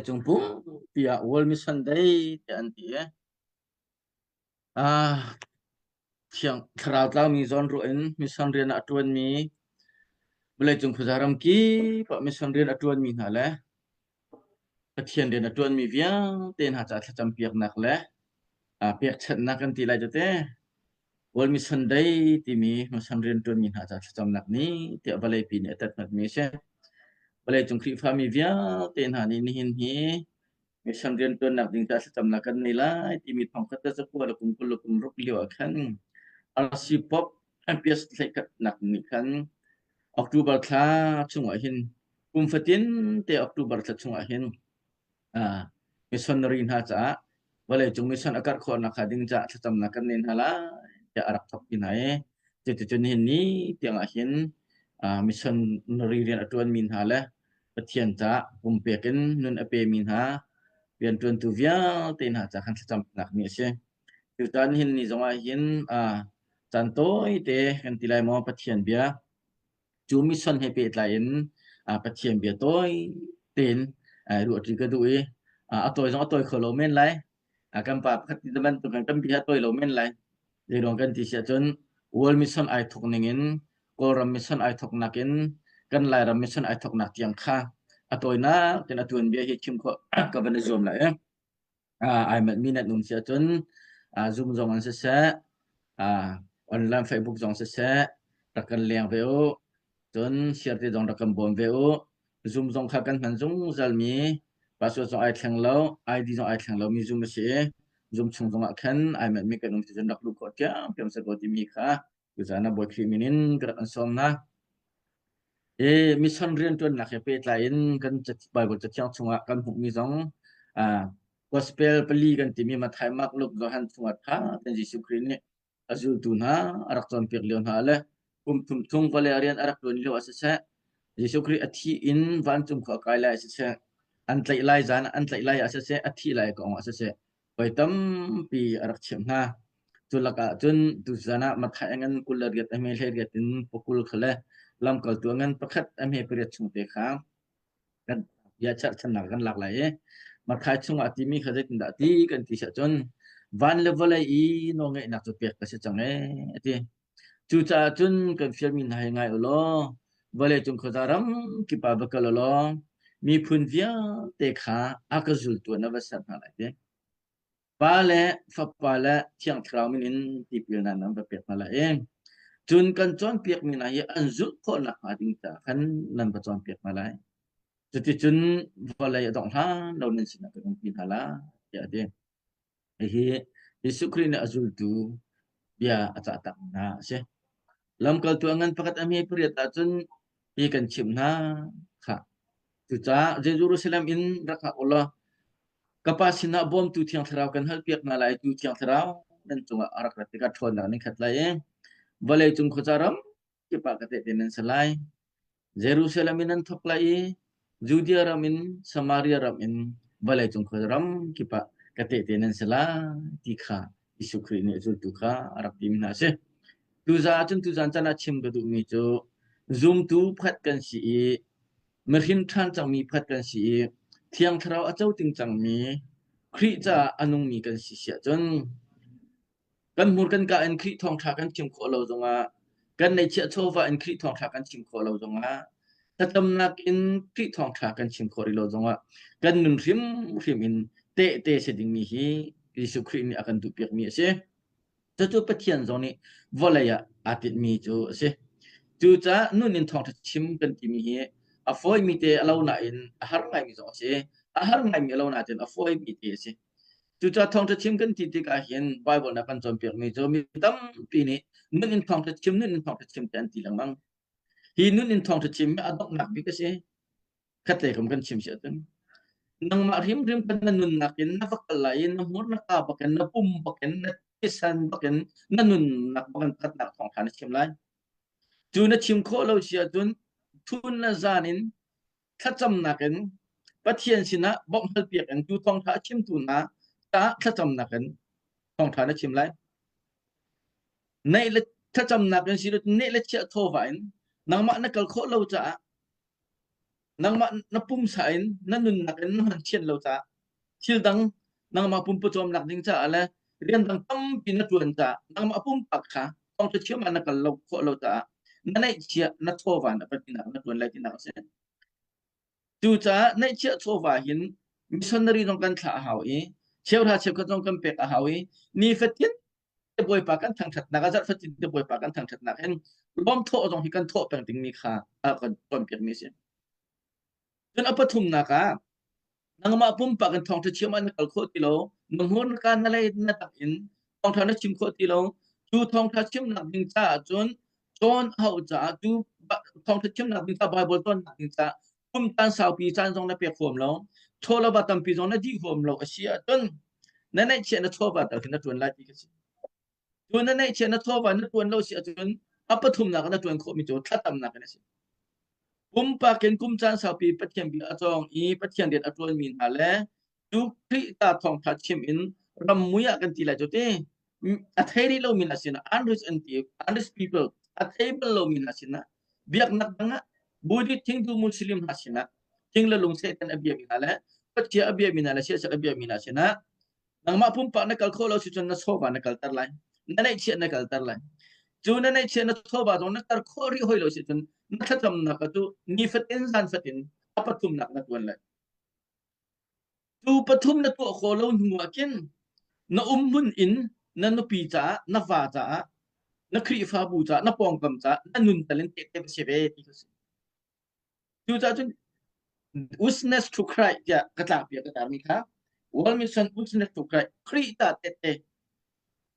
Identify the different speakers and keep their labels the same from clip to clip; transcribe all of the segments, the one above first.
Speaker 1: Vawleicung pumpi ah World Mission Day tiah an ti i ah thiang thlarau tlaumi zawnruah in mission rian a ṭuanmi vawleicung khuaza ram kip ah mission rian a ṭuanmi hna le Pathian rian a ṭuanmi vialte hna caah thlacam piaknak le pekchanhnak kan ti lai tete. World Mission Day timi mission rianṭuanmi hna caah thlacamnak ni tiah vawleipi nih a tatnatmi a si. Vawleicung Khrihfami vialte hna nih nihin hi mission rianṭuannak ding caah thlacamnak kan nei lai timi thawngkhat le zakua le kum 20 le kum ruk lio ah khan RC Pop MPS hleikhatnak nih khan October thla chungah hin kum fatin te October thla chungah hin missionary hna caah vawleicung mission a karh khawh nakhnga ding caah thlacamnak kan nei hna lai tiah a rak thawk ti hna i cuticun nihin ni tiang ah hin missionary rian a ṭuanmi hna le Pathian caah pumpek in nun a pemi hna rianṭuantu vialte hna ca khan thlacamnak ni a si. Tutan hin ni zongah hin caan tawite kan ti lai maw Pathian bia Cu mission he pehtlai in Pathian bia tawi tein ruahṭi ka duh i a tawi zong a tawi kho lo men lai. Kan pa pakhat ti bantuk in kan bia a tawi lo men lai. Zeiruang kan ti si ahcun World Mission ai thawk ning in Kawlram mission ai thawknak in kan Lairam mission ai thawknak tiang kha a tawinak in a tuanbia hi chim khawh ka van i zuam lai. Ai manhmi nan um si ahcun Zoom zong in siseh, online Facebook zong siseh, rak kan leng ve u. Cun share te zong rak kan bawm ve u. Zoom zong kha kan hman zungzalmi password zong ai thleng lo, ID zong ai thleng lomi Zoom a si i Zoom chung zongah khan ai manhmi kan um si cun rak luh khawh ṭhiamṭhiam si ko timi kha tuzaan ah Bawi Khrih min in ka rak an sawm hna. I mission rianṭuannak he pehtlai in kan Bible cathiang chungah kan hmuhmi zong Gospel pali kan timi Matthai, Mark, Luke, Johan chungah ṭha tein Jesuh Khrih nih a zultu hna a rak cawnpiak lio hna le kum thum chung vawlei ah rian a rak ṭuan lio ah siseh, Jesuh Khrih a thih in vancung khua a kai lai ah siseh, an tlaih lai zan an tlaih lai ah siseh, a thih lai kong ah siseh, voi tampi a rak chimh hna. Cu lakah cun tuzan ah Matthai a ngan 28 a hme 18 in pakul kha le lamkaltu a ngan pakhat a hme pariat chung te kha kan bia cherhchannak kan lak lai i Matthai chungah timi kha zeitindah ti kan ti siah cun van le vawlei i nawlngeihnak cu pek ka si cang ee a ti. Cucaah cun kan fialmi hna hi ngai u law vawleicung khuaza ram kip ah va kal u law miphun vialte kha a ka zultu ah na va ser hna lai ti. Pa le Fapa le Thiang Thlarau min in tipilnak nan va pek hna lai i cun kan cawnpiakmi hna hi an zulh khawh nakhnga ding caah khan nan va cawnpiak hna lai. Cuticun vawlei a dongh hlan lo nan sinah kan umpi hna lai tiah a ti. Hihi Jesuh Khrih nih a zultu bia a cah tak hna a si. Lamkaltu a ngan pakhat a hme pariat ahcun hi kan chimh hna khah. Cucaah Jerusalem in rak hngak u law ka Pa sinah bawmtu Thiang Thlarau kan halpiak hna lai tu Thiang Thlarau nan cungah a rak rat tikah ṭhawnnak nan khat lai i vawleicung khuaza ram kip ah ka tehte nan si lai. Jerusalem in an thawk lai i Judea ram in Samaria ram in vawleicung khua ram kip ah ka tehte nan si lai ti kha Jesuh Khrih nih a zultu kha a rak timi hna a si. Tuzaan ahcun tuzaan caan ah chim ka duhmi cu zumtu pakhat kan si i mihrin ṭhan cangmi pakhat kan si i Thiang Thlarau a co ting cangmi Khrih caah a nungmi kan si si ahcun Kan hmur kan ka in Khrih thawngṭha kan chim khawh lo zongah, kan neihchiah chawva in Khrih thawngṭha kan chim khawh lo zongah, thlacamnak in Khrih thawngṭha kan chim khawh rih lo zongah, kan nun hrimhrim in tehte si dingmi hi Jesuh Khrih nih a kan duhpiakmi a si. Cucu Pathian zong nih vawlei ah aa tinhmi cu a si. Cucaah nun in thawngṭha chim kan timi hi a fawimi te a lo nain a har ngaimi zong a si. A har ngaimi a lo nain a fawimi te a si. Cucaah thawngṭha chim kan ti tikah hin Baibal nih a kan cawnpiakmi cu mi tampi nih nun in thawngṭha chim, nun in thawngṭha chim ti an ti lengmang. Hi nun in thawngṭha chim hi a donghnak bik a si. Khatlei kam kan chim si ahcun nangmah hrimhrim kan na nunnak in na va kal lai i na hmur na ka bakin na pum bakin na thisan bakin na nunnak bakin thatnak thawngṭha na chim lai. Cu na chim khawh lo si ahcun thun le zan in thlacamnak in Pathian sinah bawmhhalpiak in tu thawngṭha a chimtu hna caah thlacamnak in thawngṭha na chim lai. Neih le thlacamnak in si neh le chiah thawva in nangmah na kal khawh lo caah. Nangmah na pumsa in na nunnak in na hman thian lo caah thil dang nangmah pumpucawmnak ding caah le rian dang tampi na ṭuan caah nangmah pumpak kha thawngṭha chim ah na kal lo khawh lo caah na neihchiah na chawva na pahnih na ṭuan lai tinak a si. Cucaah neihchiah chawva hin missionary zong kan thlah a hau i cheuhra cheukhat zong kan pek a hau i nifatin Bawipa kan thangṭhatnak a zarh fatin te Bawipa kan thangṭhatnak hin lawmthawh zong hi kan thawh peng dingmi kha a kan cawnpiakmi a si. Cun a pathumnak ah nangmah pumpak in thawngṭha chim ah na kal khawh ti lo, na hmur na kaan na lei na tak in thawngṭha na chim khawh ti lo. Cu thawngṭha chimnak ding caah cun cawn a hauh caah cu thawngṭha chimnak ding caah Baibal cawnnak ding caah kum caan saupi caan zong na pek huam lo, chaw le va tampi zong na dih huam lo a si ahcun na neihchiah na chawva tal khi na ṭuan lai ti khi si. Cu na neihchiah na chawva na ṭuan lo si ahcun a pathumnak na ṭuan khawhmi cu thlacamnak in a si. Pumpak in kum caan saupi Pathian bia a cawng i Pathian rian a ṭuanmi hna le cu Khrih ta thawngṭha chim in rammui ah kan ti lai cu ti a thei rih lomi hna sinah unreached an ti unreached people a thei bal lomi hna sinah biaknak dang ah Buddhist Hindu Muslim hna sinah thing le lung Satan a biami hna le Pathian a biami hna le siasal a biami hna sinah nangmah pumpak na kal khawh lo si cun na chawva na kalter lai na neihchiah na kalter lai cu na neihchiah na chawva zong na tar khawh rih hoi lo si cun na thlacamnak cu nifatin zan fatin a pathumnak na tuan lai Cu pathum na tuah khawh lo hnu ah khin na umhmun in na nupi caah, na va caah, na Khrihfabu caah, na pawngkam caah na nun tal in tehte va si ve ti kha si. Cucaah cun witness to Christ tiah ka tlakpiak ka tarmi kha World Mission witness to Christ Khrih ta tehte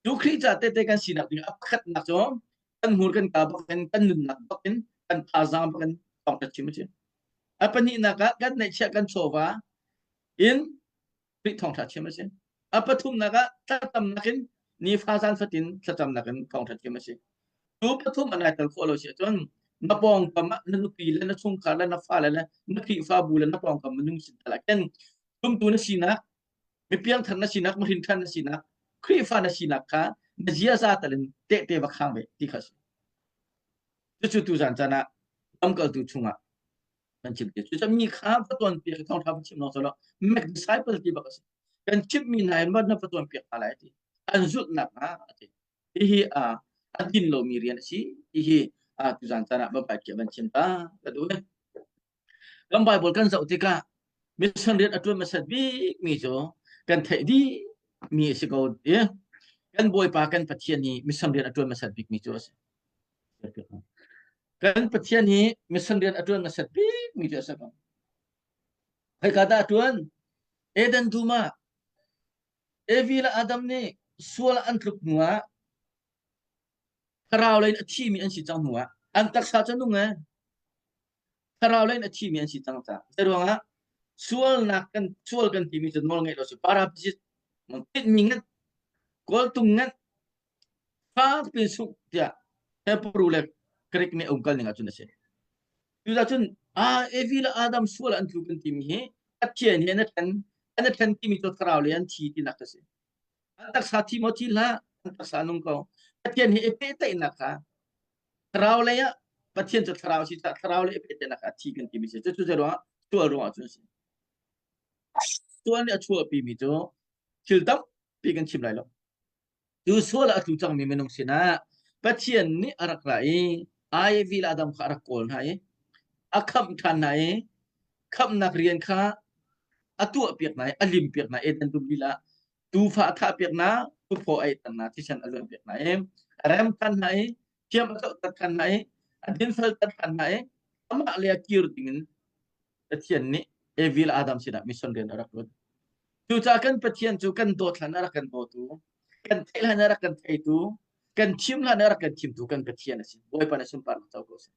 Speaker 1: cu Khrih ca tehte kan sinak ding a pakhatnak cu kan hmur kan ka bak in kan nunnak bak in kan thazaang bak in thawngṭha chim a si. A pahnihnak ah kan neihchiah kan chawva in Khrih thawngṭha chim a si. A pathumnak ah thlacamnak in nifa zan fatin thlacamnak in thawngṭha chim a si. Cu pathum an ai tel khawh lo si ahcun na pawngkam ah na nupi le na chungkhar le na fale le na Khrihfabu le na pawngkam minung sin tal ah khin zumtu na sinak mipiangthar na sinak mahrinṭhan na sinak Khrihfa na sinak kha na ziaza tal in tehte va khang ve ti kha a si. Cucu tuzan caan ah lamkaltu chungah kan chim ti. Cucu mi kha va tuanpiak i thawngṭha va chim lawng si lo make disciple ti bak a si. Kan chimhmi hna in na va tuanpiak hna lai ti. An zulhnak hnga a ti. Hihi a din lomi rian a si. Hihi tuzan caan ah va bai van chim ta ka duh. Kan Bible kan zoh tikah mission rian a ṭuan hmasat bikmi cu kan theih dihmi a si ko i kan Bawipa kan Pathian hi mission rian a ṭuan hmasat bikmi cu a si. Kan Pathian hi mission rian a ṭuan hmasat bikmi cu a si ko. Khoika dah a ṭuan? Eden dum ah Evi le Adam nih sual an tluk hnuah thlarau lei in a thimi an si cang hnuah an taksa cu nung ee thlarau lei in a thimi an si cang caah zeiruangah sualnak kan sual kan timi cu nawl ngeih lo si paraphysis tinhmi ngan kawltung ngan fak piin sungh tiah Hebrew le Greek nih um kal ning ahcun a si. Cucaah cun Evi le Adam sual an tlu kan timi hi Pathian hi an a an a ṭhen timi cu thlarau lei an thi tinak a si. An taksa thi maw thi hlah, an taksa nung ko. Pathian hi i pehtlaihnak kha thlarau lei ah Pathian cu thlarau si caah thlarau lei i pehtlaihnak kha thi kan timi si. Cucu zeiruangah sual ruangah cun a si. Sual nih a chuahpimi cu thil tampi kan chim lai lo. Cu sual ah a tlu cangmi minung sinah Pathian nih a rak ra i Ivy le Adam kha a rak kawl hna i a khamh ṭhan hna i khamhnak rian kha a tuahpiak hna i a limpiak hna Eden dum lila tuufa a thahpiak hna tuphaw a eiter hna thisen a luanpiak hna i a rem ṭhan hna i thiam a cohter ṭhan hna i a dinfelter ṭhan hna i amah le a kir dingin Pathian nih Evi le Adam sinah mission rian a rak ṭuan. Cucaah kan Pathian cu kan dawt hlan a rak kan dawtu, kan theih hlan a rak kan theitu, kan thim hlan a rak kan thimtu kan Pathian a si. Bawipa na sunparnak co ko seh.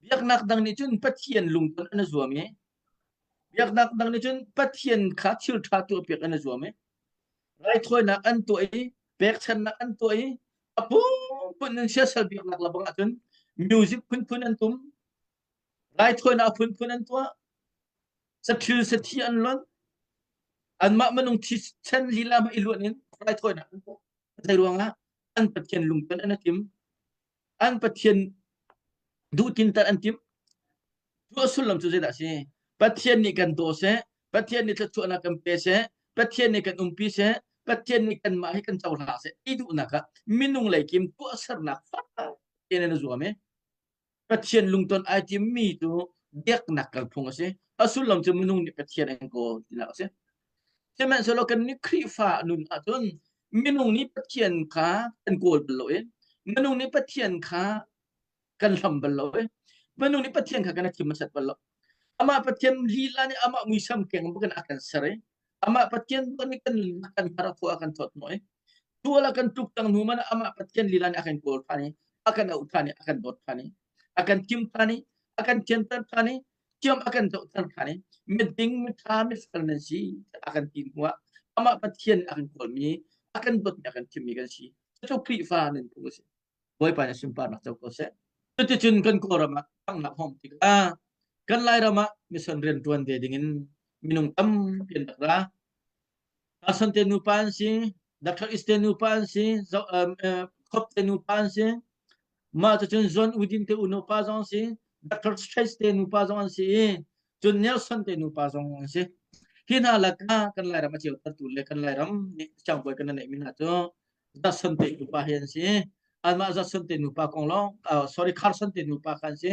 Speaker 1: Biaknak dang nih cun Pathian lungton an i zuam i biaknak dang nih cun Pathian kha thil ṭha tuahpiak an i zuam i raithawinak an tuah i pekchanhnak an tuah i a phunphun in siasal biaknak lebang ahcun music phunphun an tum raithawinak phunphun an tuah sathil sathi an lonh anmah minung thi chan lila i luan in raithawinak an tuah zei ruangah an pathian lungton an i tim an pathian duhtinter an tim. Cu a sullam cu zeidah a si? Pathian nih kan daw seh, Pathian nih thluachuahnak kan pe seh, Pathian nih kan umpi seh, Pathian nih kanmah hi kan cohlang seh ti duhnak ah minung lei kim tuahsernak fak tein an i zuam i Pathian lungton ai timmi cu biaknak kalphung a si. A sullam cu minung nih Pathian an kawl tinak a si. Sihmanhsehlaw kan nih Khrihfa nun ahcun minung nih Pathian kha kan kawl bal lo i minung nih Pathian kha kan hlam bal lo i minung nih Pathian kha kan i thim hmasat bal lo. Amah Pathian lila nih amah muisam keng bak in a kan ser i amah Pathian bak nih kan nunnak kan har a khua a kan thawt hnawh i tual a kan tuk tang hnu man amah Pathian lila nih a kan kawl ṭhan i a kan auh ṭhan i a kan dawt ṭhan i a kan thim ṭhan i a kan thianter ṭhan i thiam a kan zohter ṭhan i miding miṭha mifel nan si a kan ti hnu ah amah Pathian a kan kawlmi a kan dawtmi a kan thimmi kan si. Cucu Khrihfa nunphung a si. Bawipa nih sunparnak co ko seh. Cuticun kan Kawlram ah ṭhanghnak hong tikah kan Lairam ah mission rian ṭuan ve dingin minung tampi an rak ra. Carson te nupa an si, Dr. East te nupa an si, Khop te nupa an si. Mah cucun John Udin te unupa zong an si, Dr. Chase te nupa zong an si i cun Nelson te nupa zong an si. Hi hna lakah kan Lairam a ceutertu le kan Lairam nih siangbawi kan neihmi hna cu Judson te nupa hi an si. Anmah Judson te nupa kong lawng, uh, sorry, Carson te nupa kha an si.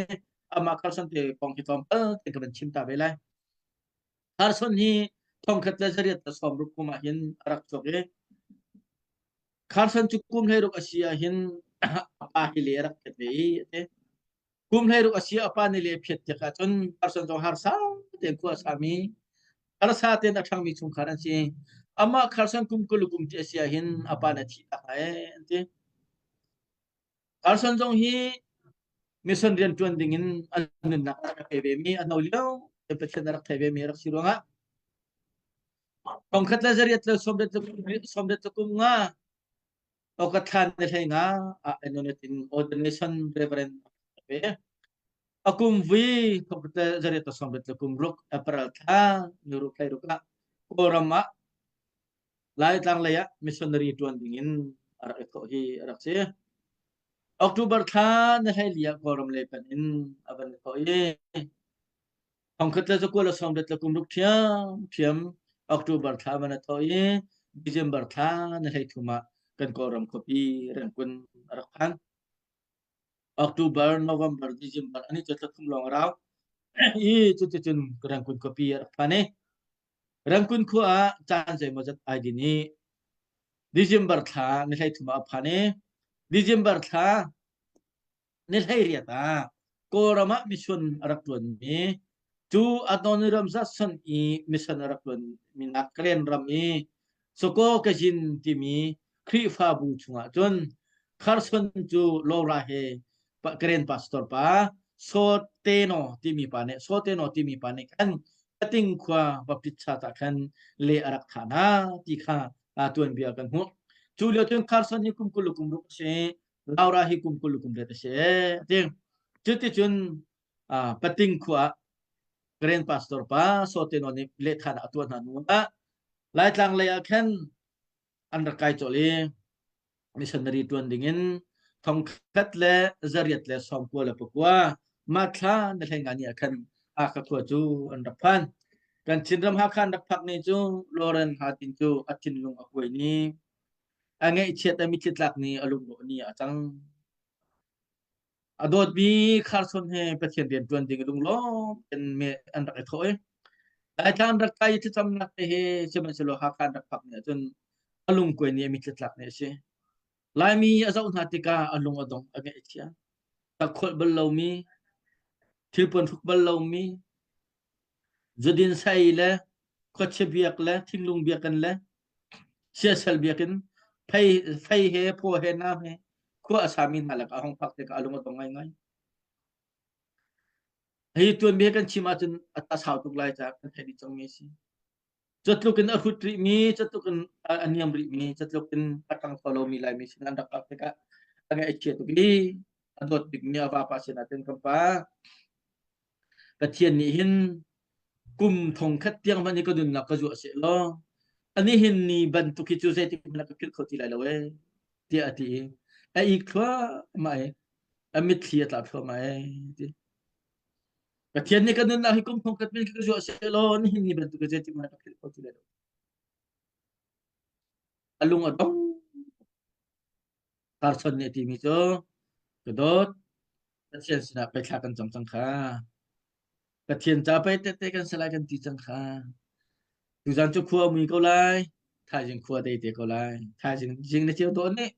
Speaker 1: Amah Carson te kong hi tlawmpal te ka van chim ta ve lai. Carson hi thongkhat le zariat le 60 kum ah hin a rak chuak i Carson cu kum 16 a si ah hin a pa hi le a rak phiat ve i a ti. Kum 16 a si a pa nih le a phiat tik ahcun Carson zong harsa tein khua a sami harsa tein a ṭhangmi chungkhar an si. Amah Carson kum 20 kum ti a si ah hin a pa nih a thih tak lai an ti. Carson zong hi mission rian ṭuan dingin a nunnak a rak pe vemi a no lio Pathian a rak thei vemi a rak si ruangah thongkhat le zariat le sawmriat le kum nga Oka thlan le hlei nga ah anonatin ordination reverend a pe. A kum vui thongkhat le zariat le sawmriat le kum ruk April thla nuruk hlei ruk ah Kawlram ah Laitlang lei ah missionary ṭuan dingin a rak i thawh hi a rak si. October thla na hleili ah Kawlram lei panh in a van i thawh i thongkhat le zakua le sawmriat le kum ruk ṭhiamṭhiam October thla van a thawh i December thla na 13 ah kan Kawlram khuapi Rangoon a rak phan. October, November, December ani cu thla thum lawng a rau. I cuticun Rangoon khuapi a rak phan i Rangoon khua ah caan zeimawzat ai din i December thla ni 13 ah a phan i December thla ni 18 ah Kawlram ah mission a rak ṭuanmi cu Adoniram Judson i mission a rak ṭuanmi nak Karen ram i Soko Kazin timi Khrihfabu chungah cun Carson cu Laura he Karen pastor pa Soteno timi pa nih Soteno timi pa nih khan Pating khua Baptist church ah khan le a rak thah hna ti kha tuanbia kan hmuh. Cu lio cun Carson hi kum 20 kum ruk a si. Laura hi kum 20 kum riat a si a ti. Cuticun Pating khua ah Grand Pastor pa Soteno nih lehthah a tuah hna hnu ah Laitlang lei ah khan an rak kai colh i missionary ṭuan dingin thongkhat le zariat le 99 mah thla na hlei nga ni ah khan Hakha khua cu an rak phan. Kan Chinram Hakha an rak phak ni cu Lauren Hardin cu a thinlung a kuai ni, a ngaihchiat a mitthli tlak ni a lungrawh ni a cang. A dawtmi Carson he Pathian rian ṭuan ding lunglawm in me an rak i thawh i Laitlang an rak kai i thlacamnak te he sihmanhsehlaw Hakha an rak phak ni ahcun a lungkuai ni a mitthli tlak ni a si. Laimi a zoh hna tikah a lung a dong, a ngaih a chia. Takholh bal lomi, thilpuan hruk bal lomi, zudin sai le khuachia biak le thinglung biakinn le siasal biakinn phei fei he phaw he nam he khua a sami hna lakah a hung phak tikah a lung a dong ngaingai. Hi tuanbia kan chim ahcun a sau tuk lai caah kan theih dih cangmi a si. Catluk in a hrut rihmi, catluk in a niam rihmi, catluk in a ṭang kho lomi Laimi sin an rak kap tikah a ngaih a chia tuk i a dawt bikmi a vapa sinah cun kan pa Pathian nih hin kum thongkhat tiang hmanh hi ka nunnak ka zuah seh law ani hin ni bantuk hi cu zeitik hmanh ah ka philh kho ti lai lo ee tiah a ti i a ik thluahmah i a mitthli a tla thluahmah ee ti. Pathian nih kan nunnak hi kum thong khat men ka zuah sehlaw nihin ni bantuk zeitin hmanh ka philh kho ti lai lo. A lung a dong. Carson nih a timi cu ka dawt Pathian sinah pei thla kan cam cang kha. Pathian ca pei tette kan si lai kan ti cang kha. Tuzan cu khua mui ko lai, thaizing khua dei te ko lai. Thaizing zing na ceu dawn nih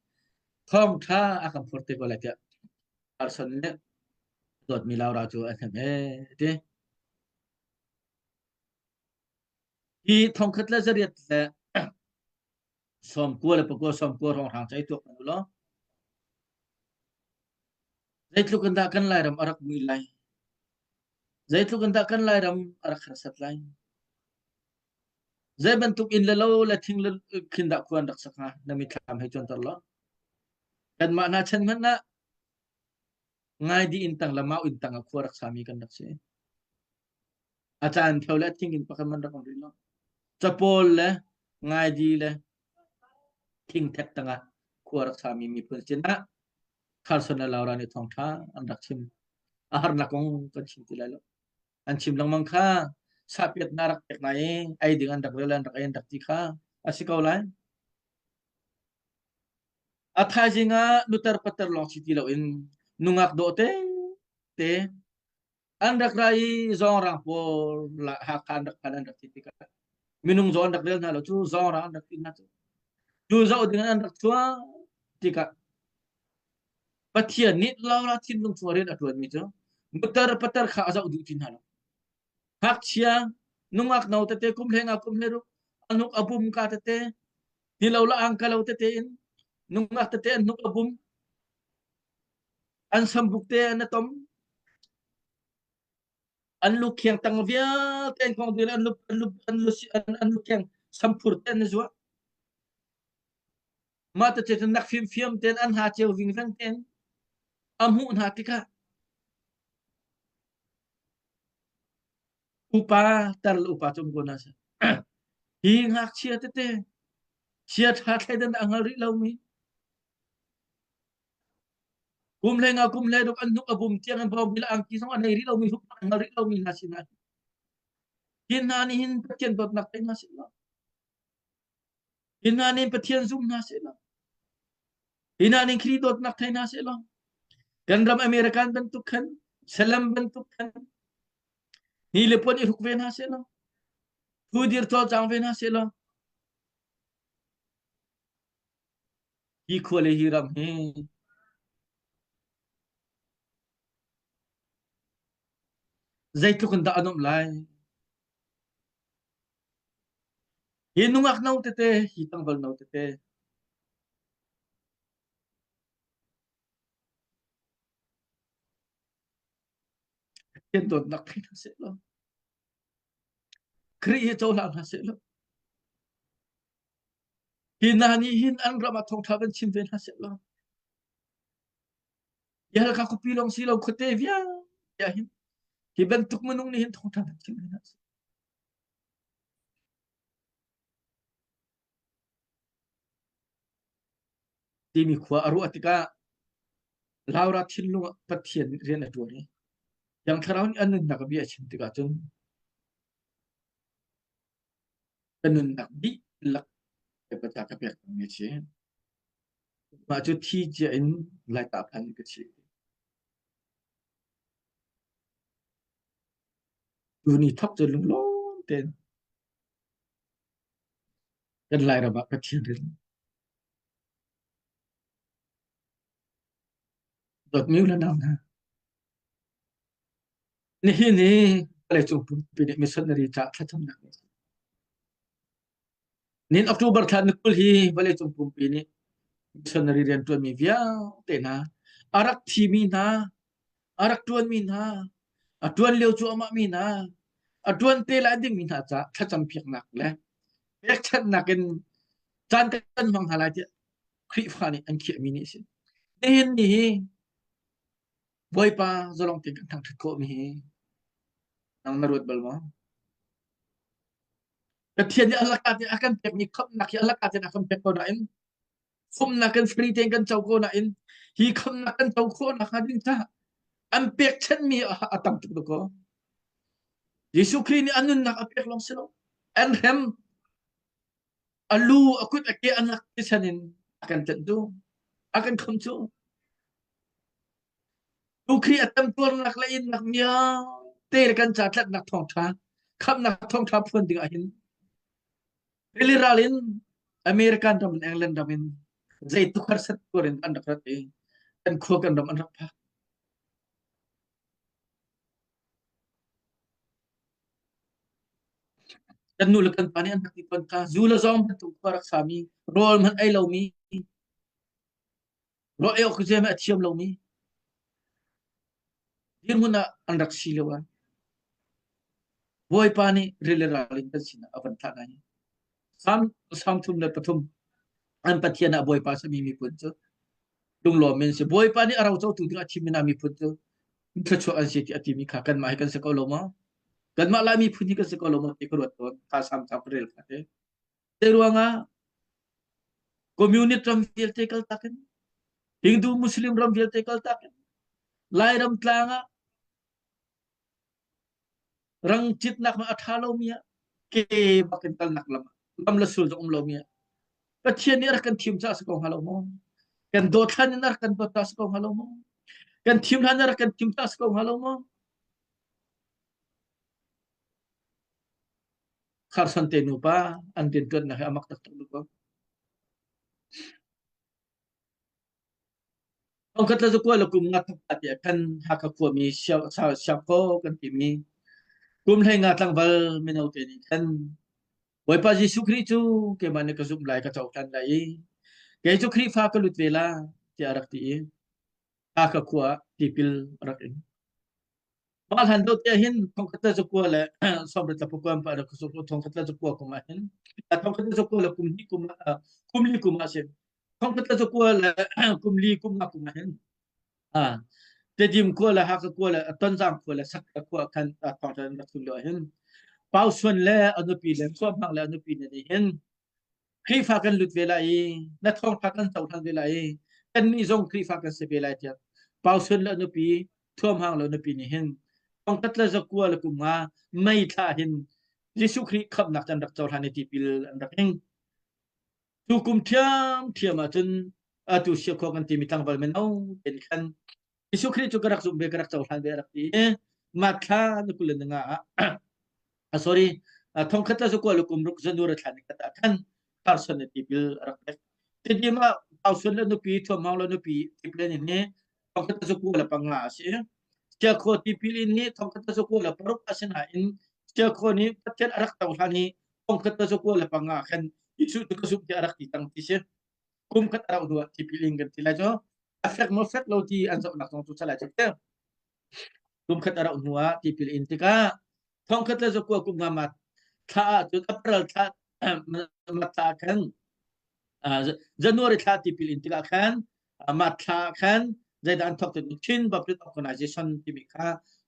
Speaker 1: thawng ṭha a kan phur te ko lai tiah Carson nih dawtmi Laura cu a hnemh ee ti. Hi thongkhat le zariat le 99 90 hrawnghrang cai tuak hna law zeitluk in dah kan Lairam a rak mui lai zeitluk in dah kan Lairam a rak harsat lai zei bantuk inn le lo le thing le khin dah khua an rak sak hnga na mitthlam hei cuanter law kanmah hna chan hmanh ah ngaidi inn tang le mau inn tang ah khua rak sami kan rak si A caan theo le thing in pakhat man rak um rih lo. Capawl le ngaidi le thingthek tangah khua rak sami miphun sinah Carson le Laura nih thawngṭha an rak chim. A harnak kong kan chim ti lai lo. An chim lengmang kha sapiat na rak pek na i ei ding an rak rel an rak ei an rak ti kha a si ko lai. A thaizing ah nutar patar lawng si ti loin nungak dawh te te An rak ra i zawngrang pawl Hakha an rak phan an rak ti tikah minung zaw an rak rel hna lo cu zawngrang an rak ti hna cu. Cu zoh ding an rak chuah tikah Pathian nih Laura thinlung chung rian a ṭuanmi cu mutar patar kha a zoh duh ti hna lo. Ngakchia nungak no tete kum hlei nga kum hlei ruk a hnuk a bum ka tete ni lo la ang ka lo tete in nungak tete an hnuk a bum An sambuk te an a tom. An lukhiang tang vialte an kong dil an lu an lu an lu an an lukhiang samphur te an zuah. Mah te cu nak fimfiam ten an ha ceu ving veng ten a hmuh hna tikah upa tar le upa cum ko na si. Hi ngakchia tete chia tha thleidan a hngal rih lomi Kum hlei nga kum hlei ruk an hnuk a bum tiang an bawm bil angki zong a nei rih lomi huk a rih lomi hna sinah hi hna nih hin Pathian dawtnak thei hna seh law hi hna nih Pathian zum hna seh law hi hna nih Khrih dawtnak thei hna seh law kan ram American bantuk khan salam bantuk khan ni le puan i hruk ve hna seh law thu dir cawlcang ve hna seh law Hi khua le hi ram hi zeitluk in dah an um lai? Hi nungak no tete, hi tlangval no tete, Pathian dawtnak thei hna seh law, Khrih hi cohlang hna seh law, Hi hna nih hin an ram ah thawngṭha van chim ve hna seh law hi Halkha khuapi lawng si lo khuate vialte ah hin hi bantuk minung nih hin thawngṭha van chim ve hna seh. Timi khua a ruah tikah Laura thinlung ah Pathian rian a ṭuan i Thiang Thlarau nih a nunnak a bia a chim tikah cun Ka nunnak dihlak Bawipa ka pek cangmi a si. Mah cu thi cia in Laitah phan ka si. Tuni thok cu lunglawm tein kan Lairam ah Pathian rin. Dawtmi u le nau hna, Nihin hi vawleicung pumpi nih missionary caah thlacamnak ni a si. Nihin October thla ni 20 hi vawleicung pumpi nih missionary rianṭuanmi vialte hna, a rak thimi hna, a rak ṭuanmi hna, a ṭuan lio cuahmah mi hna, a ṭuan te lai dingmi hna caah thlacampiaknak le pekchanhnak in caan kan hmang hna lai tiah Khrihfa nih an khiahmi ni a si. Nihin ni hi Bawipa zalong tein kan thangṭhat khawhmi hi nang na ruat bal maw? Pathian nih a laka tein a kan pekmi khamhnak hi a laka tein a kan pek ko nain khumnak kan free tein kan co ko nain hi khamhnak kan co khawh nakhnga ding caah an pekchanhmi a tam tuk dakaw. Jesuh Khrih nih a nunnak a pek lawng si lo. An hrem a lu a kut a ke a nak thisen in a kan tlenhtu a kan kham cu. Tu Khrih a temtuarnak le innak vialte le kan ca tlanhnak thawngṭha khamhnak thawngṭha phuan ding ah hin rili ral in American ram in England ram in zeituk harsat tuar in an rak rat i kan khua kan ram an rak phak. Kan nu le kan pa nih an rak ti tawn kha zu le zawng bantuk khua rak sami rawl hmanh ei lomi rawl ei awk zeihmanh a thiam lomi dirhmun ah an rak si lio ah Bawipa nih rili ral in kan sinah a van thlah hna hi. Salm Salm 33 an Pathian ah Bawipa sami miphun cu lunglawm in si. Bawipa nih a rocotu ding a thimmi hna miphun cu thluachuah an si ti a timi kha kanmah hi kan si ko lo maw? Kanmah Lai miphun hi kan si ko lo maw ti ka ruat tawn. Kha Salm ca ka rel kha te. Te ruangah communist ram vialte kal tak in Hindu Muslim ram vialte kal tak in Lairam tlang ah Rang citnak a ṭha lomi ah ke bak in kalnak lam ah lam le sul zong um lomi ah Pathian nih a rak kan thim caah a si ko hnga lo maw? Kan dawt hlan in a rak kan dawt caah a si ko hnga lo maw? Kan thim hlan in a rak kan thim caah a si ko hnga lo maw? Kharsan te nupa an rianṭuannak hi a mak taktak ko. Thongkhat le zakua le kum nga thok tiah khan Hakha khuami Siangkhaw kan timi kum 15 tlangval mino te nih khan Bawipa Jesuh Khrih cu keimah nih ka zumh lai ka cohlan lai i kei cu Khrihfa ka lut ve la tiah a rak ti i Hakha khua ah tipil a rak ing. Mah hlan deuh te hin thongkhat le zakua le sawmriat le pakua pa rak thongkhat le zakua kum ah hin thongkhat le zakua le kum hnih kum ah kum li kum ah si thongkhat le zakua le kum li kum nga kum ah hin Tedim khua le Hakha khua le Tonzang khua le Sakta khua khan thongkhat rak thun lio hin Pau Suan le a nupi le Thuamhang le a nupi ne nih hin Khrihfa kan lut ve lai i na thawngṭha kan cohlan ve lai i kannih zong Khrihfa kan si ve lai tiah Pausun le nupi Thuamhang le nupi nih hin thongkhat le zakua le kum nga mei thla hin Jesuh Khrih khamhnak an rak cohlan i tipil an rak ing. Tu kum ṭhiamṭhiam ahcun atu siakhua kan timi tlangval mino ten khan Jesuh Khrih cu ka rak zumh ve ka rak cohlan ve a rak ti i mah thla na kul le na nga ah sorry thongkhat le zakua le kum ruk January thla ni khat ah khan Carson na tipil a rak pek. Tidim ah Pausun le nupi Thuamhmang le nupi tipil in hi thongkhat le zakua le panga a si. Siakhua tipil in hi thongkhat le zakua le paruk a si nain Siakhua nih Pathian a rak cohlan i thongkhat le zakua le panga khan Jesuh cu ka zumh tiah a rak ti tang ti si. Kum khat a rauh hnu ah tipil in kan ti lai cu a fek maw fek lo ti an zohnak zong cu salai cu kum khat a rauh hnu ah tipil in tikah thongkhat le zakua kum nga ma thla ah cun April thla ma thla khan January thla tipil in tikah khan ma thla khan zeidah an thok ti Chin Baptist Organization timi kha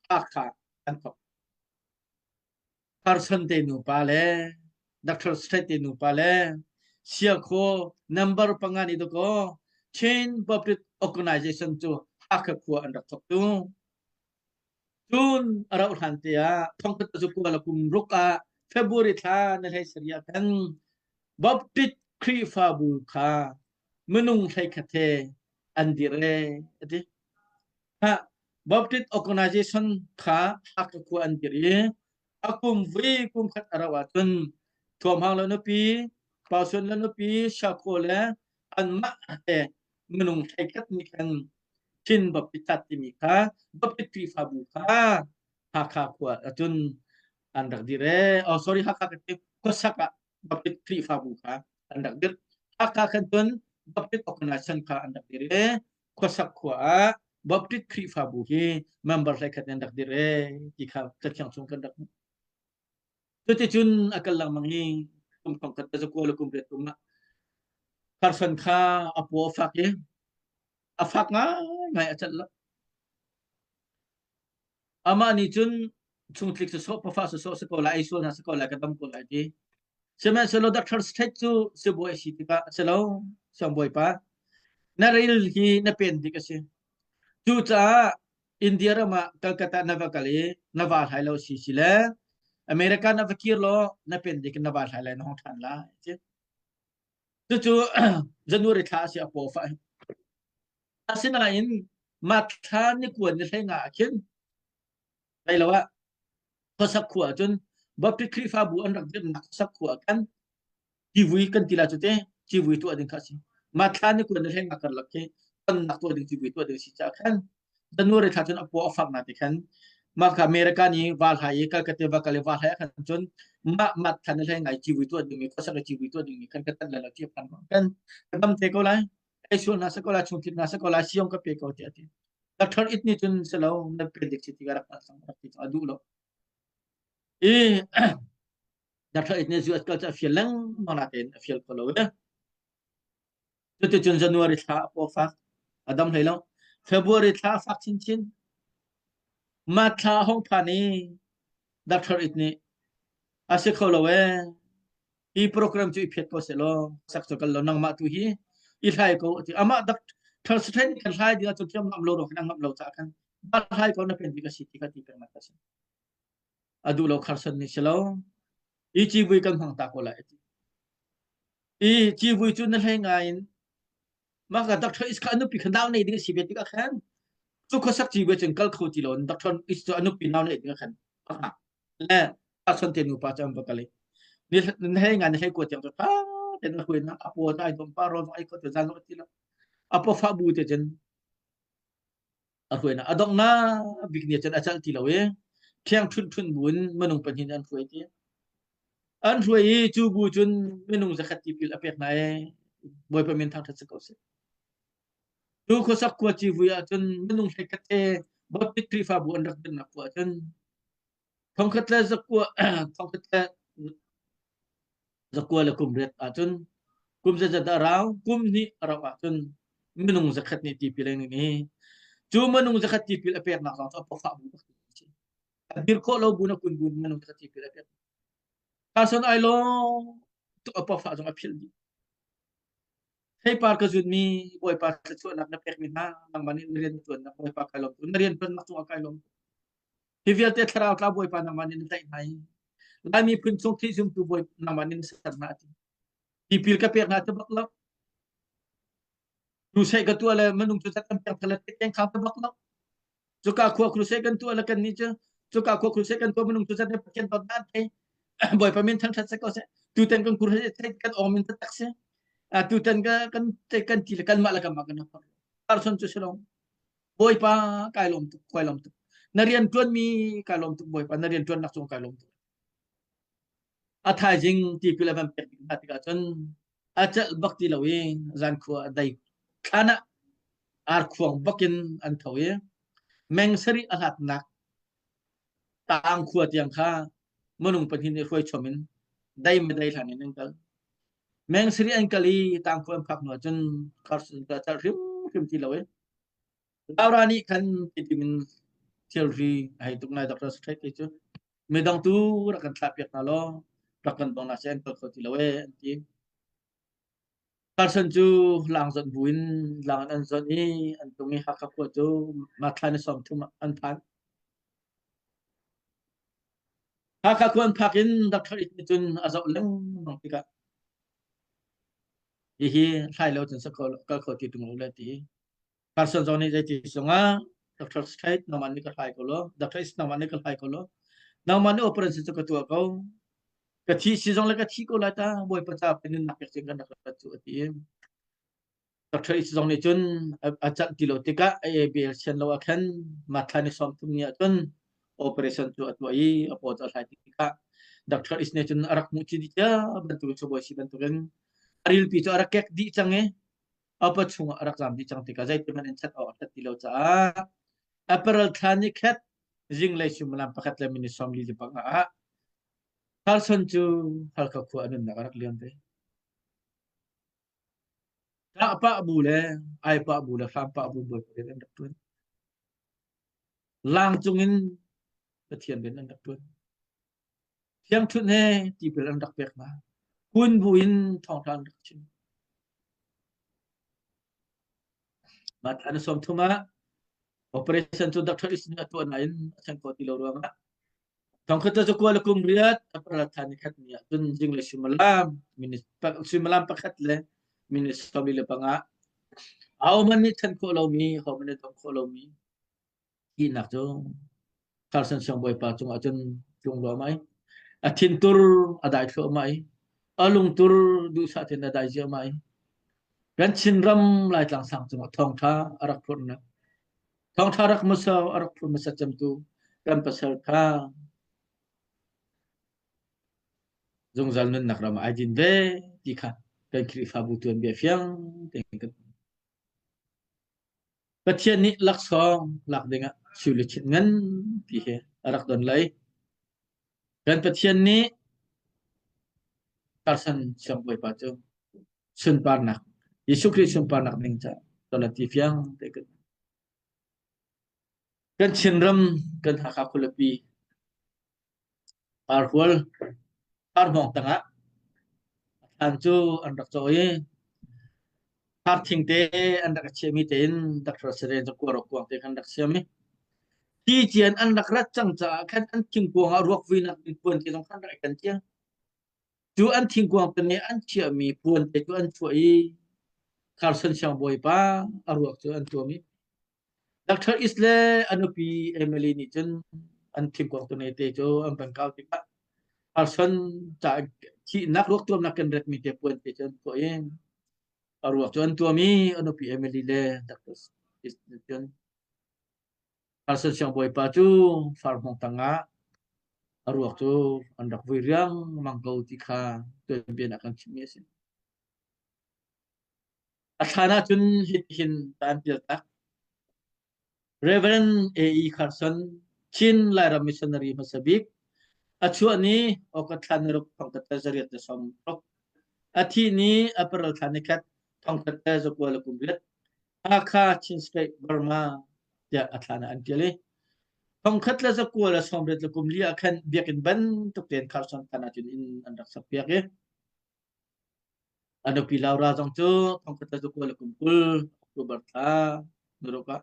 Speaker 1: Hakha an thok Carson te nupa le Dr. Strait te nupa le Siakhaw number panga nih dakaw Chin Baptist Organization cu Hakha khua an rak thawk tu. Cun a rauh hlan te ah thongkhat cu kua le kum ruk ah February thla na hlei sarih ah khan Baptist Khrihfabu kha minung 11 he an dir e ati. Ha Baptist Organization kha Hakha khua an dir i a kum vui kum khat a rauh ahcun Thuamhang le nupi, Pausun le nupi, Shakhaw le anmah he minung 11 nih khan Chin Baptist timi kha Baptist Khrihfabu kha Hakha khua ahcun an rak dir ee. Oh sorry Hakha ka ti khuasak ah Baptist Khrihfabu kha an rak dir. Hakha khan cun Baptist Organization kha an rak dir i khuasak khua ah Baptist Khrihfabu hi member 11 an rak dir ee ti kha cathiang chung kan rak hmuh. Cuticun a kal lengmang i kum thong khat le zakua le kum riat kum ah Carson kha a paw a fak i a fak ngaingai a celh lo. Amah nih cun chungtlik sawsawh pafa sawsawh si ko lai, ei sual hna si ko lai, ka dam ko lai ti. Sihmanhsehlaw Dr. State cu sibawi a si tikah a si lo, siangbawipa. Na ril hi na pen dik a si. Cucaah India ram ah Calcutta na va kal i na va hlai lo si si le. America na va kir law na pen dik na va hlai lai na hong ṭhan lai ti. Cucu January thla a si a paw fah. Asinain mah thla ni kuan ni hlei nga ah khin Lai lo ah khuasak khua ahcun Baptist Khrihfabu an rak dirhnak khuasak khua ah khan civui kan ti lai cu te civui tuah ding kha a si. Mah thla ni kuan ni hlei nga karlak khi tonnak tuah ding civui tuah ding si caah khan January thla cun a paw a fak na ti khan mah kha America nih val hai i Calcutta va kal i val hai ah khan cun mah mat thla ni hlei ngai civui tuah ding mi khuasak i civui tuah ding mi khan ka tan lai lo ti phan kan ka dam te ko lai ei sual hna sa ko lai chung thit hna sa ko lai siong ka pe ko tiah ti. Doctor it nih cun si lo na predict si ti ka rak hngalh rak ti a duh lo. I Doctor it nih US kal cu a fial lengmang natein a fial kho lo e. Cuticun January thla a paw fak a dam hlei lo. February thla a fak chinchin. Mah thla a hong phan i Doctor it nih a si kho lo e. Hi program cu i phiat ko seh law sak cu kal lo nangmah tu hi i hlai ko ati amah dak thal then kan hlai ding ahcun thiam ngam lo ro kan ngam lo ca khan ba hlai ko na pen bik a si ti kha ti peng nak a si a duh lo kharsan ni si lo i civui kan hmang ta ko lai ati i civui cu na hlei ngai in mah ka doctor is kha anupi kha nau nei ding a si ve tikah khan cu khuasak civui cun kal kho ti lo doctor is cu anupi nau nei ding khan le a te nupa cu an va kal i ni hlei nga ni hlei kua tiang cu ṭha tein a huai na a paw ai dom pa rawl ai kho te zan lo ti lo a paw fa bu te cun a huai na a dong na bik ni cun a cal ti lo i thiang ṭhun ṭhun bu in minung pahnih an hruai ti an hruai i cu bu cun minung zakhat tipil a pek hna i Bawipa min thangṭhat si ko seh. Tu khuasak khua civui ah cun minung hlei khat te Baptist Khrihfabu an rak dirnak khua ah cun thongkhat le zakua thongkhat le zakua le kum riat ahcun kum zeizat a rau kum hnih a rauh ahcun minung zakhat nih tipil an ngei i cu minung zakhat tipil a peknak zong cu a pawfah bu bak a si. A dir khawh lo bu na kun bu minung zakhat tipil a pek. Carson ai lawm tuk a pawfah zong a philh dih. Theipar ka zunmi Bawipa thluachuahnak na pekmi hna nangmah nih na rian na ṭuannak Bawipa kai lawm tuk. Na rian ṭuannak cungah kai lawm tuk. Hi vialte thlarau tla Bawipa nangmah nih na tlaih hna i Lai miphun chung thih zumtu Bawi nangmah nih na ser hna a ti. Tipil ka pek hna ti bak lo. Crusade ka tuah le minung cu kan pek thale keng khang ti bak lo. Cuka khua crusade kan tuah le kan nih cu cuka khua crusade kan tuah minung cu zat Pathian dawt dan thei. Bawipa min thangthat se ko seh. Tutan kan crusade thei kan ong min tak si. Tutan ka kan kan ti le kan mah le kan mah kan Carson cu si lo. Bawipa kai lawm tuk kai lawm tuk na rian ṭuanmi kai lawm tuk Bawipa na rian ṭuannak cung kai lawm tuk a thaizing tipil a van pek ding hna tikah cun a celh bak ti lo i zan khua a dei thlan ah arkhuang bakin an tho i meng sarih a hlatnak tang khua tiang kha minung pahnih nih hruai chom in dei me dei hlan in an kal meng sarih an kal i tang khua an phak hnu ah cun Carson ka celh hrimhrim ti lo i Laura nih khan titim in thilri a hei tuk nai Dr. Straight te cu midang tu rak kan thlah piak hna law rak kan dong na seh an kal kho ti lo e an ti. Carson cu lang zonh buin lang an zonh i an tung i Hakha khua cu Mathla ni 30 ah an phan. Hakha khua an phak in Dr. Ik nih cun a zoh lengmang tikah hihi hlai lo cun sa kho kal kho ti tung lo le ti. Carson zong nih zeiti zongah Dr. Straight nangmah nih ka hlai ko law Dr. Is nangmah nih ka hlai ko law nangmah nih operation cu ka tuah ko ka thi si zong le ka thi ko lai ta Bawipa ca pe nunnak pek cing kan rak rat cu a ti Dr. Is zong nih cun a canh ti lo tikah a ABL sian lo ah khan mathla ni 30 ni ah cun operation cu a tuah i a paw cu a hlai tikah Dr. Is nih cun a rak hmuh ci dih cia bantukin sibawi si bantukin a rilpi cu a rak kek dih cang i a pa chungah a rak zam dih cang tikah zeitihmanh in chat awk a ṭhat ti lo caah April thla ni khat zinglei suimilam pakhat le minute 45 ah Carson cu Halkha khua a nunnak a rak liam ve. Ṭah pah bu le ai pah bu le hram pah bu Bawipa rian an rak ṭuan. Lang cungin Pathian rian an rak ṭuan. Thiangṭhunh he tipil an rak pek hna. Kun bu in thawngṭha an rak chim. Mah thla ni 30 ah operation cu Dr. Is nih a tuah nain a thleng khawh ti lo ruangah Thongkhat le zakua le kum riat a paratha ni khat ni ah cun zinglei suimilam minute suimilam pakhat le minute 45. Ahohmanh nih chan khawh lomi, ahohmanh nih dong khawh lomi ihnak cu Carson siangbawipa cungah cun tlung ruahmah i a thintur a dai thluahmah i a lungtur duhsah tein a dai ziahmah i kan Chinram Laitlang sang cungah thawngṭha a rak phurhnak thawngṭha rak hmasa a rak phur hmasa cemtu kan pasal kha zungzal nunnak ram ah ai din ve ti kha kan Khrihfabu tuanbia fiang tein kan Pathian nih laksawng lak dingah sui luchin nganpi he a rak don lai. Kan Pathian nih Carson siangbawipa cu sunparnak Jesuh Khrih sunparnak ding caah tola ti fiang te kan kan Chinram kan Hakha khualipi Parhual parhmawng tangah a thlan cu an rak cawh i parthing te an rak chiahmi tein Dr. Seren cu kuarok kuang te khan rak siam i ti cian an rak rat cang caah khan an thingkuang ah ruak vuinak ding puan te zong khan rak i ken cia. Cu an thingkuang te nih an chiahmi puan te cu an chuah i Carson siangbawipa a ruak cu an tuam i Dr. East le a nupi Emily nih cun an thingkuang tune te cu an van kau tikah Carson ca thihnak ruak tuamnak kan retmi te puan te cu an tuah i a ruak cu an tuam i a nupi Emily le Dr. East nih cun Carson siangbawipa cu farhmawng tangah a ruak cu an rak vui riangmang ko ti kha tuanbia ah kan chimmi a si. A thlan ahcun hitihin ta an pial tak. Reverend A.E. Carson, Chin Lairam missionary hmasa bik, a chuah ni August thla ni ruk thongkhat le zariat le sawm ruk. A thih ni April thla ni khat thongkhat le zakua le kum riat. Hakha Chin State Burma tiah a thlan ah an tial i thongkhat le zakua le sawmriat le kum li ah khan biakinn bantuk tein Carson thlan ahcun inn an rak sak piak i A nupi Laura zong cu thongkhat le zakua le kum 20 October thla nuruk ah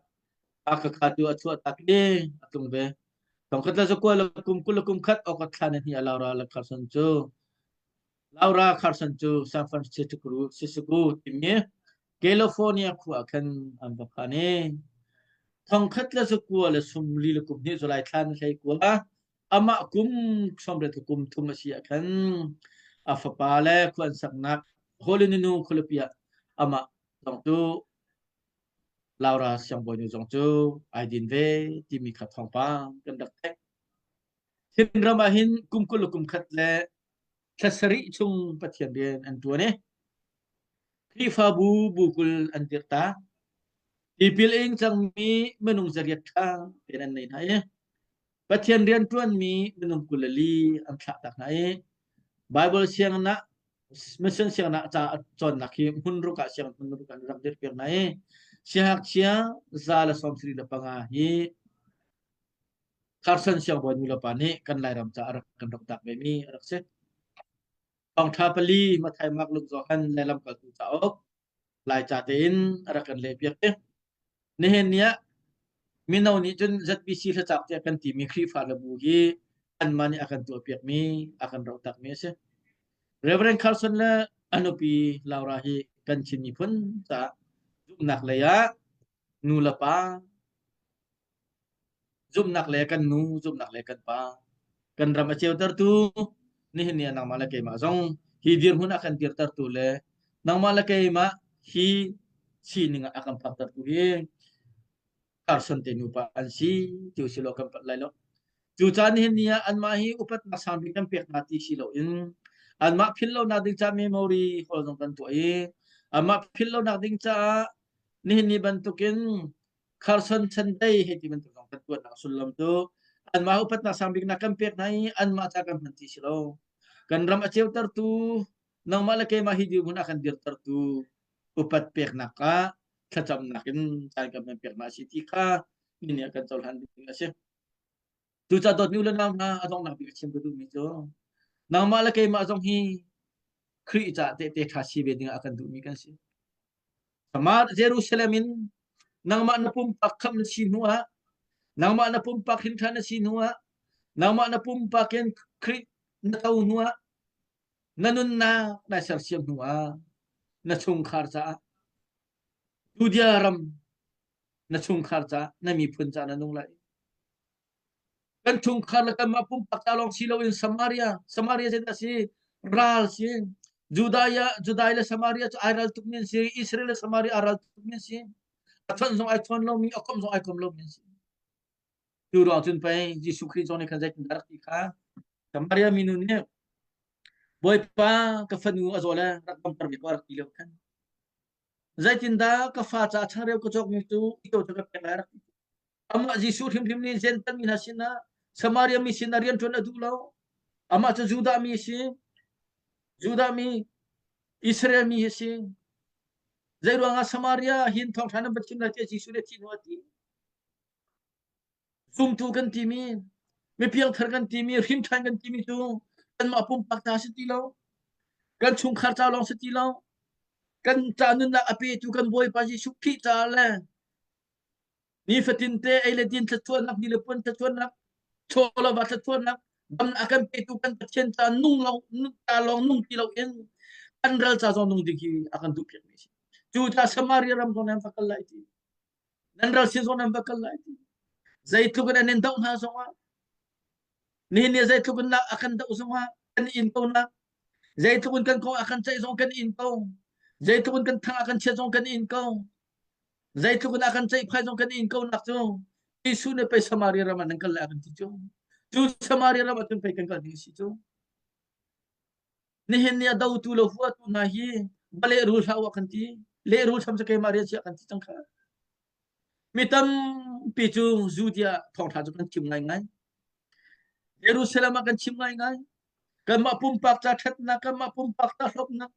Speaker 1: Hakha tu a chuah tak i a tlung ve. Thongkhat le zakua le kum 20 le kum khat August thla ni hnih ah Laura le Carson cu Laura Carson cu San Francisco timi California khua ah khan an va phan i thongkhat le zakua le sum li le kum hnih July thla ni hlei kua amah kum 30 le kum thum a si ah khan a fapa le khua an saknak Honolulu khualipi ah amah zong cu Laura siangbawinu zong cu ai din ve timi kha thawngpang kan rak theih. Thingram ah hin kum 20 le kum khat le thla sarih chung Pathian rian an ṭuan i Khrihfabu bu 20 an dirh ta. Tipil a ing cangmi minung zariat ṭha tein an nei hna i Pathian rianṭuanmi minung 24 an thlah tak hna i Baibal sianginn ah mission sianginn ah ca cawnnak hi hmun ruk ah sianginn hmun ruk ah an rak dirhpiak hna i siangngakchia 175 hi Carson siangbawi nulepa nih kan Lairam ca a rak kan rak dak vemi a rak si. Thawngṭha pali Matthai, Mark, Luke, Johan le Lamkaltu cauk Laica tein a rak kan lehpiak i nihin ni ah mino nih cun ZBC hlacak tiah kan timi Khrihfa le bu hi anmah nih a kan tuahpiakmi a kan rohtakmi a si. Reverend Carson le a nupi Laura hi kan Chin miphun caah zumhnak lei ah nu le pa zumhnak le kan nu zumhnak le kan pa kan ram a ceutertu nihin ni ah nangmah le keimah zong hi dirhmun a kan dirtertu le nangmah le keimah hi sining ah a kan phaktertu hi Carson te nupa an si ti usih law kan palh lai lo. Cu caan nihin ni ah anmah hi upatnak sang bik kan pek hna ti si loin anmah philh lonak ding caah memory hall zong kan tuah i anmah philh lonak ding caah nihin ni bantukin Carson Chandei hei ti bantuk zong kan tuahnak sullam cu anmah upatnak sang bik nak kan pek hna i anmah ca kan hman ti si lo. Kan ram a ceutertu nangmah le keimah hi dirhmun a kan dirtertu upat peknak ah thlacamnak in caan kan hman peknak a si ti kha mi nih kan cohlan ding a si. Cucaah dawtmi u le nau hna a donghnak bik a chim ka duhmi cu nangmah le keimah zong hi Khrih caah tehte ṭha si ve dingah a kan duhmi kan si. Samar Jerusalem in nangmah na pumpak khamh na si hnu ah nangmah na pumpak hin ṭha na si hnu ah. Nangmah na pumpak in Khrih na to hnuah na nunnak na sersiam hnuah na chungkhar caah Judea ram na chungkhar caah na miphun caah na nung lai. Kan chungkhar le kanmah pumpak ca lawng si loin Samaria, Samaria zeidah si? Ral si. Judea, Judai le Samaria cu ai ral tukmi an si. Israel le Samaria ai ral tukmi an si. A chawnh zong ai chawn lomi, a komh zong ai kom lomi an si. Cu ruang cun pei Jesuh Khrih zong nih khan zeitindah rak ti kha Samaria minu nih Bawipa ka fanu a zaw le rak damter ve ko a rak ti lio khan zeitindah ka fa caah changreu ka cawkmi cu ito cu ka pek lai rak ti. Amah Jesuh hrimhrim nih Jentail mi hna sinah Samaria mi sinah rian ṭuan a duh lo. Amah cu Judah mi a si. Judah mi, Israel mi a si. Zei ruangah Samaria hin thawngṭha nan va chim lai tiah Jesuh nih a thih hnu a ti. Zumtu kan timi, mi piangthar kan timi, hrimṭhan kan timi cu kanmah pumpak ta si ti lo. Kan chungkhar ca lawng si ti lo. Kan ca nunnak a petu kan Bawipa Jesuh Khrih ca le nifatin te ei le din thluachuahnak ni le puan thluachuahnak chaw le va thluachuahnak damnak a kan petu kan Pathian ca nung lo ca lawng nung ti lo in kan ral ca zong nung ding hi a kan duh piak mi si cu ca Samaria ram zong nan va kal lai ti nan ral sin zong nan va kal lai ti zeitluk in an in doh hna zongah nihin ni zeitluk in a kan doh zongah kan in ko nak zeitluk in kan kong a kan ceih zong kan in ko zeitluk in kan thang a kan chiat zong kan in ko Zeitluk in a kan ceihphai zong kan in ko nak cu Jesuh nih pei Samaria ram ah nan kal lai a kan ti cu. Cu Samaria ram ah cun pei kan kal ding a si cu. Nihin ni a dotu le huatu hna hi va lehrul hlah u a kan ti. Lehrul tham cu keimah rian si a kan ti cang kha. Mi tampi cu Judea thawngṭha cu kan chim ngaingai. Jerusalem ah kan chim ngaingai. Kanmah pumpak ca ṭhatnak, kanmah pumpak ca hlawknak,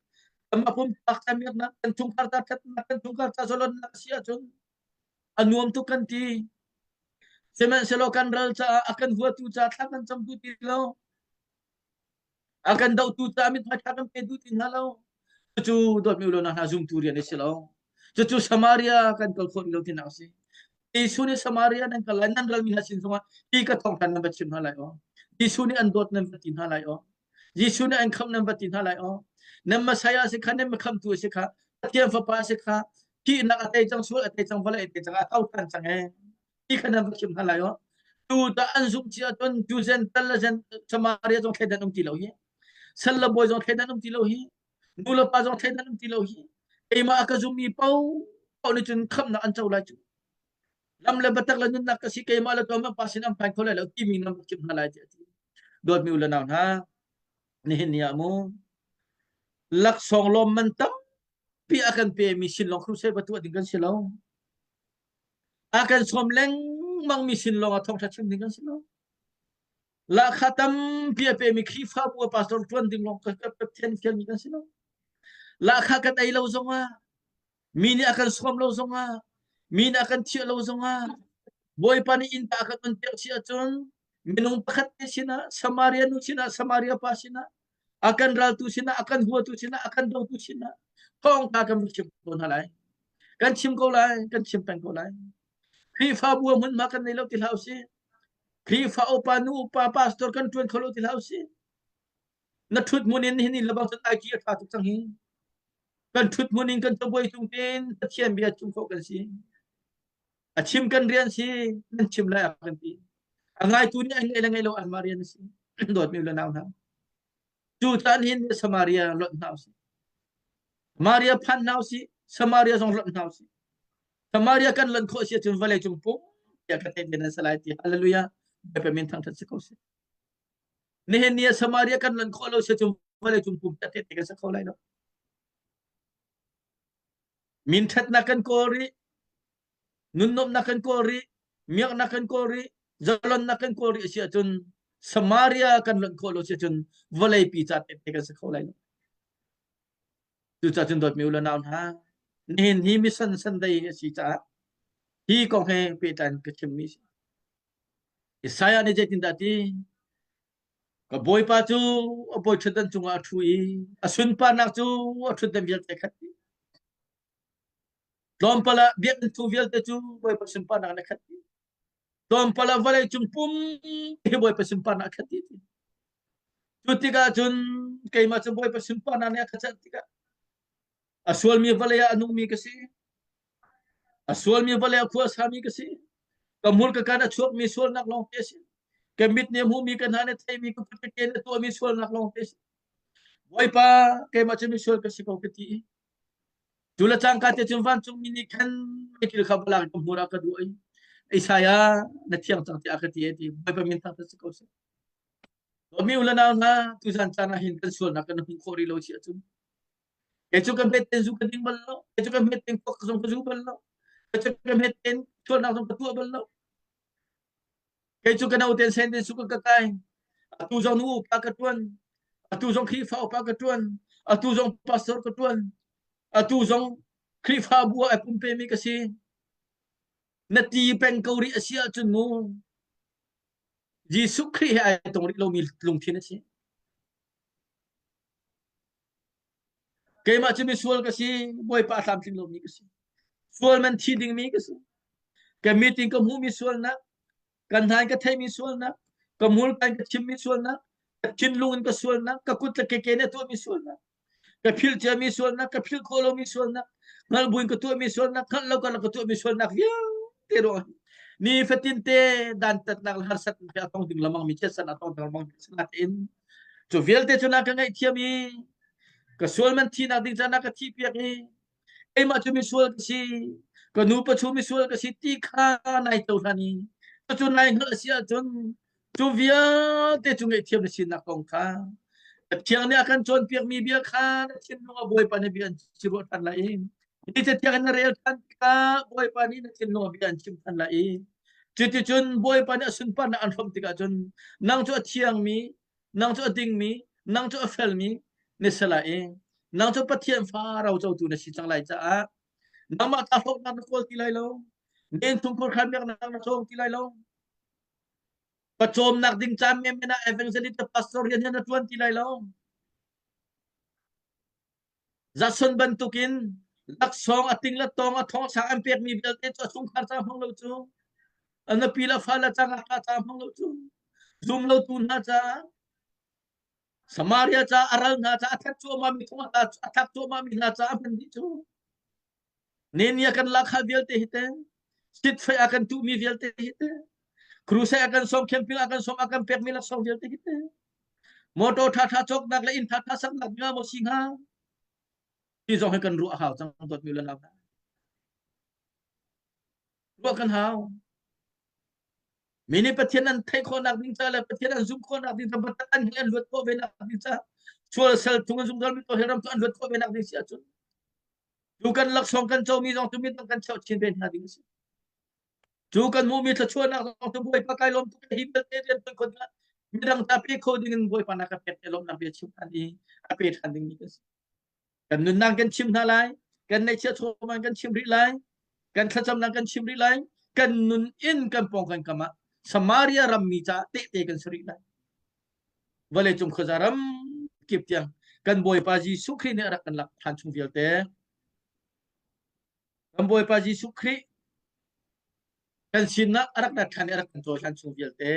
Speaker 1: kanmah pumpak ca miaknak, kan chungkhar ca ṭhatnak, kan chungkhar ca zalonnak a si ahcun a nuam tuk kan ti. Sihmanhsehlaw kan ral caah a kan huatu caah thla kan cam duh ti lo. A kan dohtu caah mithmai ṭha kan pe duh ti hna lo. Cucu dawtmi u le nau hna zumtu rian a si lo. Cucu Samaria kan kal khawh lo tinak a si. Jesuh nih Samaria nan kal lai, nan ralmi hna sin zongah hi ka thawngṭha nan va chim hna lai aw. Jesuh nih an dawt nan va ti hna lai aw. Jesuh nih an khamh nan va ti hna lai aw. Nan Messiah a si kha, nan khamhtu a si kha, Pathian Fapa a si kha, thihnak a tei cang, sual a tei cang, vawlei a tei cang, a tho ṭhan cang ee. Ti kha nan va chim hna lai aw. Tu ta an zumh cia ahcun tu Zen tal le Zen Samaria zong thleidan um ti lo hi. Sal le bawi zong thleidan um ti lo hi. Nu le pa zong thleidan um ti lo hi. Keimah a ka zummi paoh nih cun khamhnak an co lai cu. Lam le biatak le nunnak ka si keimah le tuah pa sin an phan kho lai lo timi nan chim hna lai tiah a ti. Dawtmi u le nau hna, nihin ni ah mu laksawng lawm man tampi a kan pemi sin lawng crusade va tuah ding kan si lo. A kan sawm lengmang mi sin lawng ah thawngṭha chim ding kan si lo. Lahkhah tampi a pemi Khrihfabu a pastor ṭuan ding lawng Pathian fialmi kan si lo. Lahkhah kan ei lo zongah, mi nih a kan sawm lo zongah, mi nih a kan thiah lo zongah, Bawipa nih innka a kan on piak si ahcun minung pakhat te sinah, Samaria nu sinah, Samaria pa sinah, a kan raltu sinah, a kan huatu sinah, a kan dotu sinah thawngṭha kan chim ko hna lai. Kan chim ko lai, kan chim peng ko lai. Khrihfabu a hmunhma kan nei lo ti hlah usih. Khrihfa upa nu upa pastor kan ṭuan kho lo ti hlah usih. Na ṭhut hmun in nihin ni lebang cun IT a ṭha tuk cang hi. Kan ṭhut hmun in kan cabuai cung tein Pathian bia chim khawh kan si. A chim kan rian si, nan chim lai a kan ti. A ngaitu nih an ngaih le ngaih lo anmah rian a si. Dawtmi u le nau hna. Cu caan hin Samaria lonh hna usih. Samaria phan hna usih. Samaria zong lonh hna usih. Samaria kan lonh khawh si ahcun vawlei cung pum tiah ka theih nan si lai ti. Hallelujah. Bawipa min thangṭhat si ko seh. Nihin ni ah Samaria kan lonh khawh lo si ahcun vawlei cung pum tiah theih kan si kho lai lo. Min ṭhatnak kan kawl rih. Nunnuamhnak kan kawl rih. Miaknak kan kawl rih. Zalonnak kan kawl rih a si ahcun Samaria kan lonh khawh lo si ahcun vawleipi ca tehte kan si kho lai lo. Cucaah cun dawtmi u le nau hna, nihin hi mission Sunday a si caah hi kong he pehtlai in ka chimmi a si. Isaiah nih zeitindah a ti? Ka Bawipa cu a bawi ṭhutdan cungah a ṭhu i a sunparnak cu a ṭhutdan vialte khat dih. Tlawmpal ah biakinn thu vialte cu Bawipa sunparnak in a khat dih. Tlawmpal ah vawlei cung pum hi Bawipa sunparnak a khat ti. Cu tikah cun keimah cu Bawipa sunparnak nih a ka celh tikah a sualmi vawlei ah a nungmi ka si. A sualmi vawlei ah khua a sami ka si. Ka hmur ka kan a chuakmi sualnak lawngte a si. Ka mit nih a hmuhmi ka hna nih a theimi ka kut ka ke nih a tuahmi sualnak lawngte a si. Bawipa keimah cu misual ka si ko ka ti i Cu le cangka te cun vancungmi nih khan meikil kha va lak i ka hmur ah ka duah i Isaiah na thiang cang tiah a ka ti a ti. Bawipa min thangṭhat si ko seh. Dawtmi u le nau hna, tuzan caan ah hin kan sualnak kan hmuh khawh rih lo si ahcun kei cu ka hmet ten zu ka ding bal lo, kei cu ka hmet ten kuak zong ka zu bal lo, kei cu ka hmet ten sualnak zong ka tuah bal lo. Kei cu ka no ten sen ten su ka kai. Atu zong nu upa ka ṭuan. Atu zong Khrihfa upa ka ṭuan. Atu zong pastor ka ṭuan. Atu zong Khrihfabu ah ai pumpemi ka si. Na ti peng ko rih a si ahcun mu Jesuh Khrih he ai tong rih lomi lungthin a si. Keimah cu misual ka si, Bawipa a tlamtling lomi ka si. Sual man thi dingmi ka si. Ka meeting ka hmuhmi sualnak, kan hna in ka theihmi sualnak, ka hmurka in ka chimmi sualnak, ka thinlung in ka sualnak, ka kut le ke ke nih a tuahmi sualnak, ka philh ciami sualnak, ka philh khawh lomi sualnak, hngalh buin ka tuahmi sualnak, hngalh lo karlak ka tuahmi sualnak vialte ruangah ni fatin te dantatnak le harsatnak he a tong ding lamang mi chiatsan a tong ding lamang mi Cu vialte cu na ka ngaihthiam i ka sual man thinak ding caah na ka thihpiak i keimah cu misual ka si, ka nu pachu misual ka si ti kha nai cohlan i cucu nai hngalh a si ahcun cu vialte cu ngaihthiam na sinak kong kha Pathian nih a kan cawnpiakmi bia kha na thinlung ah Bawipa nih bia an si ruah ṭhan lai i ni cathiang in na rel ṭhan tikah Bawipa nih na thinlung ah bia an chim ṭhan lai i cuticun Bawipa nih a sunparnak an hrawmh tikah cun nang cu a thiangmi nang cu a dingmi nang cu a felmi na si lai i nang cu Pathian fa rocotu na si cang lai caah nangmah ta hlawknak na kawl ti lai lo na innchungkhar khanmiaknak na cawng ti lai lo pawcawmnak ding caan menmen ah evangelist pastor rian hi na ṭuan ti lai lo Zatson bantukin laksawng a ting le tawng a thong sang an pekmi vialte cu a chungkhar ca hmang lo cu a nupi le fale ca ngakṭah ca hmang lo cu zum lo tu hna caah Samaria ca a ral hna ca a that cuahmah mi thong a thlak cuahmah mi hna ca a hman dih cu Nenia kan lak vialte hi te sitfei a kan tuhmi vialte hi te crusade a kan sawm camping a kan sawm a kan pekmi laksawng vialte hi te motor tha tha cawknak le inn tha tha saknak ding ah maw si hnga ti zong hi kan ruah hau cang dawtmi le nau hna ruah kan hau mi nih Pathian an theih khawhnak ding ca le Pathian an zumh khawhnak ding ca biatak an hi an luat khawh ve nak ding ca sual sal thung an zungzal mi to ram cu an luat khawh ve nak ding si ahcun cu kan laksawng kan comi zong cu midang kan cheuh chin ve hna ding a si cu kan hmuhmi thluachuahnak zong cu Bawipa kai lawm tuk hi vialte rian tuan khon midang ta pe kho ding in Bawipa na ka pek te lawmnak bia chim than i a pe than ding mi kan si kan nunnak kan chim hna lai kan neihchia chawman kan chim rih lai kan thlacamnak kan chim rih lai kan nun in kan pawng kan kam ah Samaria rammi caah tehte kan si rih lai vawlei cung khuaza ram kip tiang kan Bawipa Jesuh Khrih nih a rak kan lak ṭhan chung vialte kan Bawipa Jesuh Khrih kan sinah a rak rat ṭhan i a rak kan cawi hlan chung vialte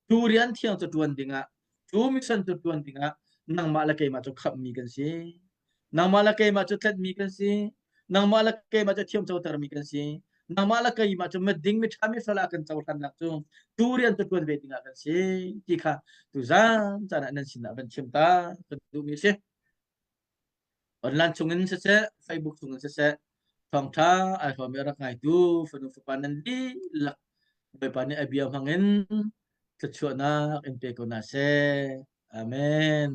Speaker 1: tu rian thiang cu ṭuan dingah cu mission cu ṭuan dingah nangmah le keimah cu khamhmi kan si nangmah le keimah cu tlanhmi kan si nangmah le keimah cu thiamcotermi kan si nangmah le keimah cu miding miṭha mifel ah kan cohlannak cu tu rian tu ṭuan ve dingah kan si ti kha tuzan caan ah nan sinah van chim ta kan duhmi a si online chungin siseh Facebook chungin siseh thawngṭha ai hrawm i a rak ngaitu fanu fapa nan dihlak Bawipa nih a bia hmangin thluachuahnak in pe ko hna seh. Amen.